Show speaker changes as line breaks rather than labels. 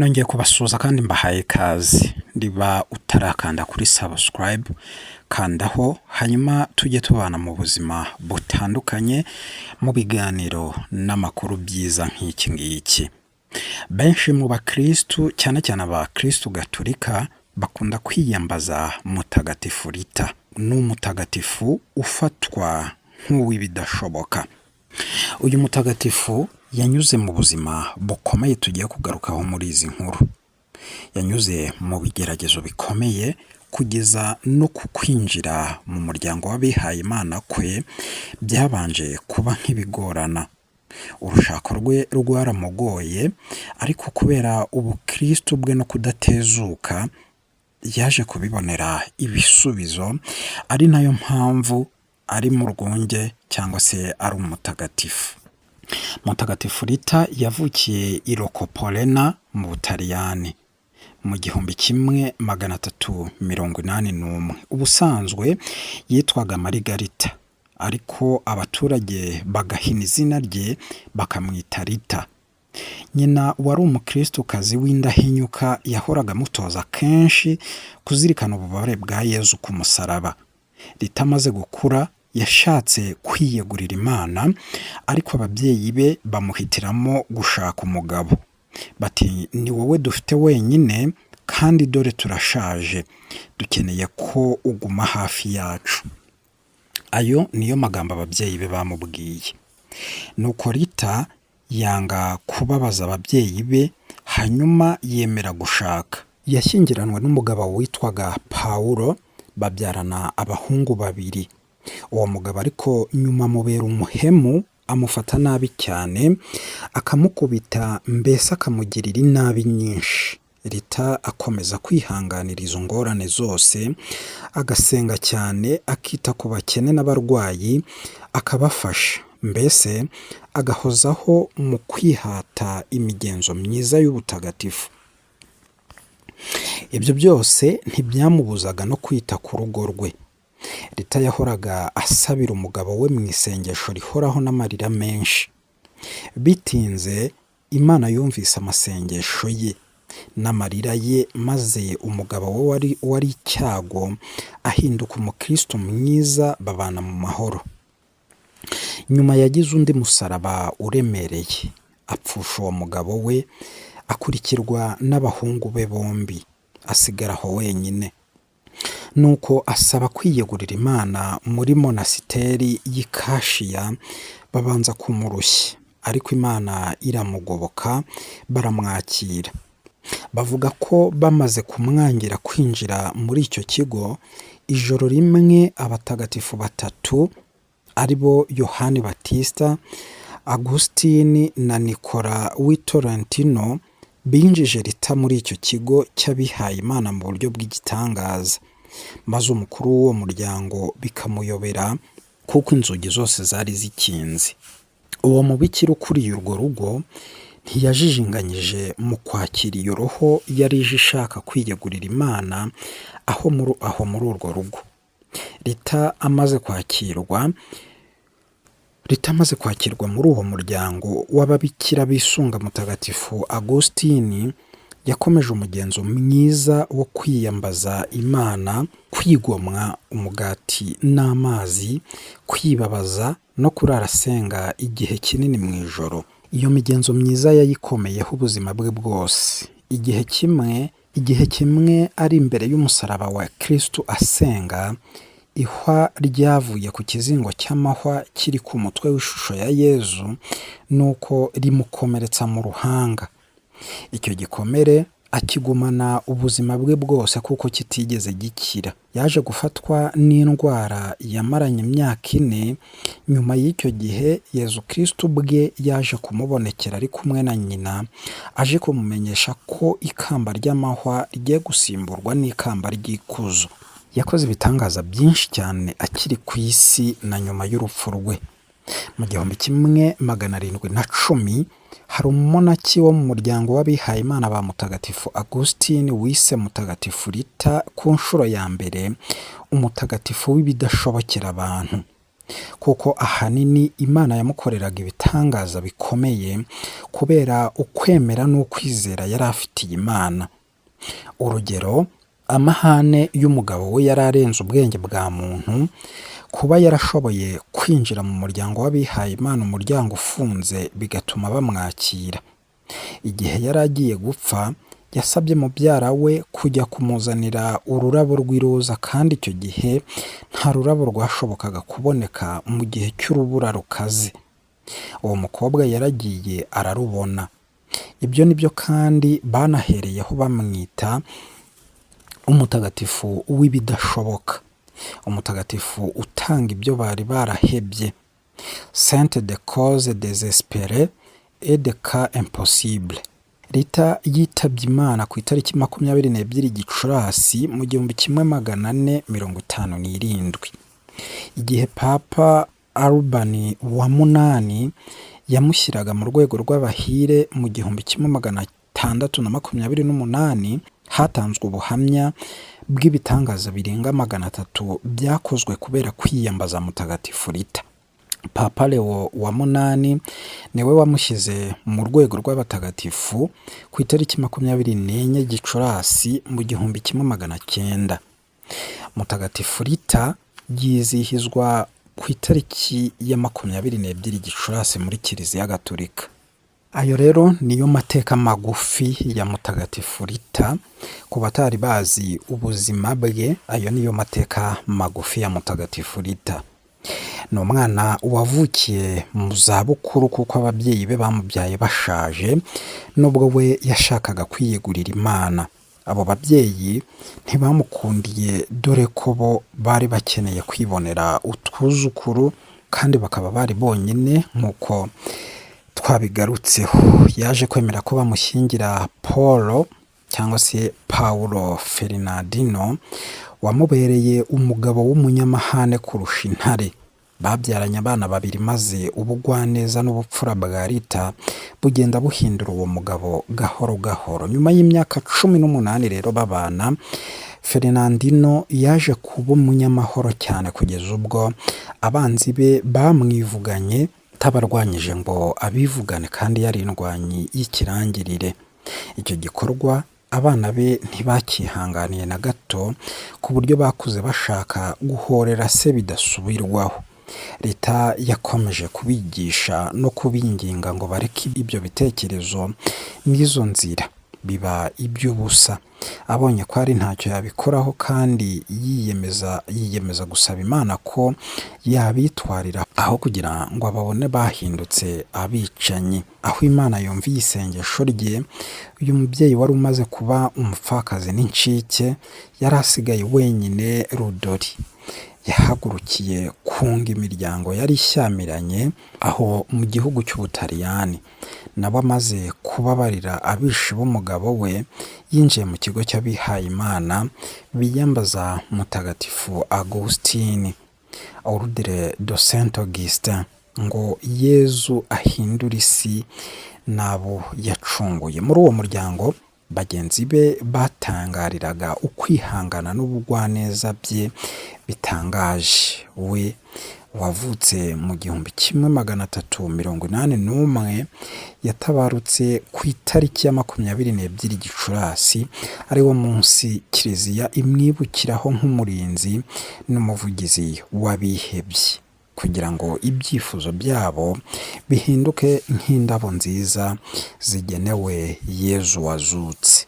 Nongeye kubasuhuza kandi mbahaye ikaze. Niba utarakanda kuri subscribe, kandaho hanyuma tujye tubana mu buzima butandukanye, mu biganiro n'amakuru byiza nk'iki ngiki. Benshi mu bakirisitu, cyane cyane abakirisitu gatolika, bakunda kwiyambaza Mutagatifu Rita. Ni umutagatifu ufatwa nk'uw'ibidashoboka. Uyu mutagatifu yanyuze mu buzima bukomeye tugiye kugarukaho muri izi nkuru. Yanyuze mu bigeragezo bikomeye kugeza no ku kwinjira mu muryango w'abihayimana kwe byabanje kuba nk'ibigorana. Urushako rwe rwaramugoye, ariko kubera ubukristu bwe no kudatezuka yaje kubibonera ibisubizo, ari nayo mpamvu ari mu rwunge cyangwa se ari umutagatifu. Mutagatifu Rita yavukiye i Roccaporena mu Butaliyani mu 1381. Ubusanzwe yitwaga Marigarita, ariko abaturage bagahina izina rye bakamwita Rita. Nyina wari umukristukazi w'indahinyuka yahoraga amutoza kenshi kuzirikana ububabare bwa Yezu ku musaraba. Rita amaze gukura yashatse kwiyegurira Imana, ariko ababyeyi be bamuhitiramo gushaka umugabo. Bati ni wowe dufite wenyine kandi dore turashaje, dukeneye ko uguma hafi yacu. Ayo niyo magambo ababyeyi be bamubwiye. Nuko Rita yanga kubabaza ababyeyi be, hanyuma yemera gushaka. Yashyingiranwe n'umugabo witwaga Pawulo, babyarana abahungu babiri. Uwo mugabo ariko nyuma amubera umuhemu, amufata nabi cyane, akamukubita, mbese akamugirira inabi nyinshi. Rita akomeza kwihanganira izo ngorane zose, agasenga cyane, akita ku bakene n'abarwayi, akabafasha, mbese agahozaho mu kwihata imigenzo myiza y'ubutagatifu. Ibyo byose ntibyamubuzaga no kwita ku rugo rwe. Rita yahoraga asabira umugabo we mu isengesho rihoraho n'amarira menshi. Bitinze Imana yumvise amasengesho ye n'amarira ye, maze umugabo we wari icyago ahinduka umukristo mwiza, babana mu mahoro. Nyuma yagize undi musaraba uremereye, apfusha uwo mugabo we, akurikirwa n'abahungu be bombi, asigara aho wenyine. Nuko asaba kwiyegurira Imana muri monasiteri y'i Kashiya, babanza kumurushya, ariko Imana iramugoboka baramwakira. Bavuga ko bamaze kumwangira kwinjira muri icyo kigo, ijoro rimwe abatagatifu batatu ari bo Yohani Batista, Agusitini na Nikola w'i Tolentino binjije Rita muri icyo kigo cy'abihayimana mu buryo bw'igitangaza, maze umukuru w'uwo muryango bikamuyobera kuko inzugi zose zari zikinze. Uwo mubikira ukuriye urwo rugo ntiyajijinganyije mu kwakira iyo roho yari ije ishaka kwiyegurira Imana aho muri urwo rugo. Rita amaze kwakirwa Rita amaze kwakirwa muri uwo muryango w'ababikira bisunga Mutagatifu Agusitini, yakomeje umugenzo mwiza wo kwiyambaza Imana, kwigomwa umugati n'amazi, kwibabaza no kurara asenga igihe kinini mu ijoro. Iyo migenzo myiza yayikomeyeho ubuzima bwe bwose. Igihe kimwe ari imbere y'umusaraba wa Kristu asenga, ihwa ryavuye ku kizingo cy'amahwa kiri ku mutwe w'ishusho ya Yezu, nuko rimukomeretsa mu ruhanga. Icyo gikomere akigumana ubuzima bwe bwose kuko kitigeze gikira. Yaje gufatwa n'indwara yamaranye imyaka 4. Nyuma y'icyo gihe Yezu Kristu ubwe yaje kumubonekera ari kumwe na nyina, aje kumumenyesha ko ikamba ry'amahwa rigiye gusimburwa n'ikamba ry'ikuzo. Yakoze ibitangaza byinshi cyane akiri ku isi na nyuma y'urupfu rwe. Mu 1710 hari umumonaki wo mu muryango w'abihayimana ba Mutagatifu Agusitini wise Mutagatifu Rita ku nshuro ya mbere umutagatifu w'ibidashobokera abantu. Kuko ahanini Imana yamukoreraga ibitangaza bikomeye kubera ukwemera n'ukwizera yari afitiye Imana. Urugero, amahane y'umugabo we yari arenze ubwenge bwa muntu, kuba yarashoboye kwinjira mu muryango w'abihaye Imana umuryango ufunze bigatuma bamwakira. Igihe yari agiye gupfa, yasabye mubyara we kujya kumuzanira ururabo rw'iroza kandi icyo gihe nta rurabo rwashobokaga kuboneka mu gihe cy'urubura rukaze. Uwo mukobwa yaragiye ararubona. Ibyo ni byo kandi banahereyeho bamwita umutagatifu w'ibidashoboka, umutagatifu utanga ibyo bari barahebye, sainte de cause désespérée et de cas impossible. Rita yitabye Imana ku itariki 22 Gicurasi mu 1457. Igihe Papa Urban wa VIII yamushyiraga mu rwego rw'abahire mu 1628, hatanzwe ubuhamya bw'ibitangaza birenga 300 byakozwe kubera kwiyambaza Mutagatifu Rita. Papa Leo wa VIII niwe wamushyize mu rwego rw'abatagatifu ku itariki 24 Gicurasi mu 1900. Mutagatifu Rita yizihizwa ku itariki ya 22 Gicurasi muri Kiliziya Gatolika. Ayo rero niyo mateka magufi ya Mutagatifu Rita, ku batari bazi ubuzima bwe, ayo niyo mateka magufi ya Mutagatifu Rita. Ni umwana wavukiye mu zabukuru kuko ababyeyi be bamubyaye bashaje, nubwo we yashakaga kwiyegurira Imana. Abo babyeyi ntibamukundiye dore ko bo bari bakeneye kwibonera utwuzukuru kandi bakaba bari bonyine nk'uko twabigarutseho. Yaje kwemera ko bamushyingira Paul cyangwa se Paulo Ferdinandino wamubereye umugabo w'umunyamahane kurusha intare. Babyaranye abana babiri maze ubugwaneza n'ubupfura bwa Rita bugenda buhindura uwo mugabo gahoro gahoro. Nyuma y'imyaka 18 rero babana, Ferdinandino yaje kuba umunyamahoro cyane kugeza ubwo abanzi be bamwivuganye atabarwanyije ngo abivugane kandi yari indwanyi y'ikirangirire. Icyo gikorwa abana be ntibacyihanganiye na gato ku buryo bakuze bashaka guhorera se bidasubirwaho. Rita yakomeje kubigisha no kubinginga ngo bareke ibyo bitekerezo n'izo nzira, biba iby'ubusa. Abonye ko ari ntacyo yabikoraho kandi yiyemeza gusaba Imana ko yabitwarira aho kugira ngo ababone bahindutse abicanyi. Aho Imana yumviye isengesho rye, uyu mubyeyi wari umaze kuba umupfakazi n'incike yari asigaye wenyine rudori. Yahagurukiye kunga imiryango yari ishyamiranye aho mu gihugu cy'Ubutaliyani. Nawe amaze kubabarira abishi b'umugabo we, yinjiye mu kigo cy'abihayimana biyambaza Mutagatifu Augustine, Ordre de Saint Augustin, ngo Yezu ahindure isi n'abo yacunguye. Muri uwo muryango bagenzi be batangariraga ukwihangana n'ubugwaneza bye bitangaje. We wavutse mu 1381 yatabarutse ku itariki ya 22 Gicurasi, ari wo munsi Kiliziya imwibukiraho nk'umurinzi n'umuvugizi w'abihebye, kugira ngo ibyifuzo byabo bihinduke nk'indabo nziza zigenewe Yezu wazutse.